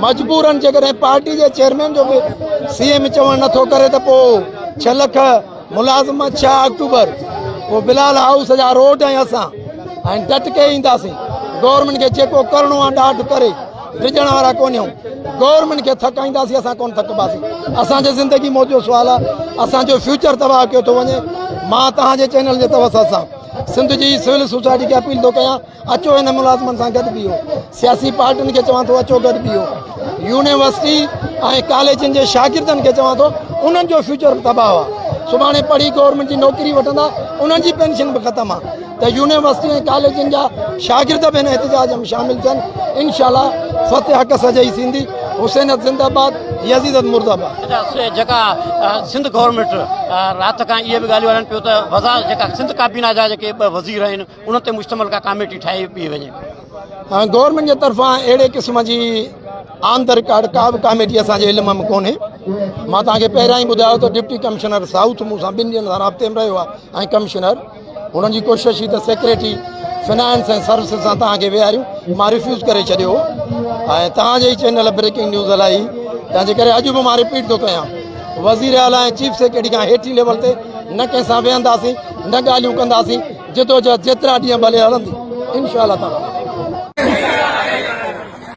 مجبورن جيڪڏهن پارٽي جي چيئرمين جو به سي ايم چوڻ نٿو ڪري ته پوء ڇهه لک ملازم ڇهه آڪٽوبر پوء بلال هائوس جا روڊ ۽ اسان ۽ ڊٽ ڪي اينداسين گورنمينٽ کي جيڪو ڪرڻو آهي ڏاڍ ڪري ڊڄڻ وارا ڪونهيون گورنمينٽ کي ٿڪائينداسين اسان ڪون ٿڪباسين اسان جي زندگي موت جو سوال آهي اسان جو فيوچر تباهه ڪيو ٿو وڃي مان توهان جي چينل جي توسط سان سنڌ جي سول سوسائٽي کي اپيل ٿو ڪيان اچو هن ملازمن سان گڏ بيهو، سياسي پارٽين کي چوان ٿو اچو گڏ بيهو، يونيورسٽي ۽ ڪاليجن جي شاگردن کي چوان ٿو انهن جو فيوچر به تباهه آ، سڀاڻي پڙهي گورنمينٽ جي نوڪري وٺندا انهن جي پينشن به ختم آ ته يونيورسٽي ۽ ڪاليجن جا شاگرد به هن احتجاج ۾ شامل ٿين، انشاء الله فتح حق سجئي ٿيندي، حسينت زنده باد يزيدت مرده باد. جيڪا سنڌ گورنمينٽ رات کان اهي به ڳالهيون هلن پيون ته وزارت جيڪا سنڌ ڪابينا جا جيڪي ٻه وزير آهن ان تي مشتمل ڪا ڪاميٽي ٺاهي پئي وڃي. گورنمينٽ جي طرفان اهڙي قسم جي آن the record ڪا به ڪاميٽي اسان جي علم ۾ ڪونهي. مان توهان کي پهريان ئي ٻڌايو ته ڊپٽي ڪمشنر سائوٿ مون سان ٻن ڏينهن کان رابطي ۾ رهيو آهي ۽ ڪمشنر هنن جي ڪوشش هئي ته سيڪريٽري فنانس ۽ سروسز سان توهان کي ويهاريون مان ريفيوز ڪري ڇڏيو هو ۽ توهان جي ئي چينل بريڪنگ نيوز هلائي تنهن جي ڪري اڄ به مان رپيٽ ٿو ڪيان وزير اعليٰ ۽ چيف سيڪريٽري کان هيٺين ليول تي نه ڪنهن سان ويهنداسين نه ڳالهيون ڪنداسين جدوجهد جيترا ڏينهن ڀلي هلندي انشاء الله تعالي.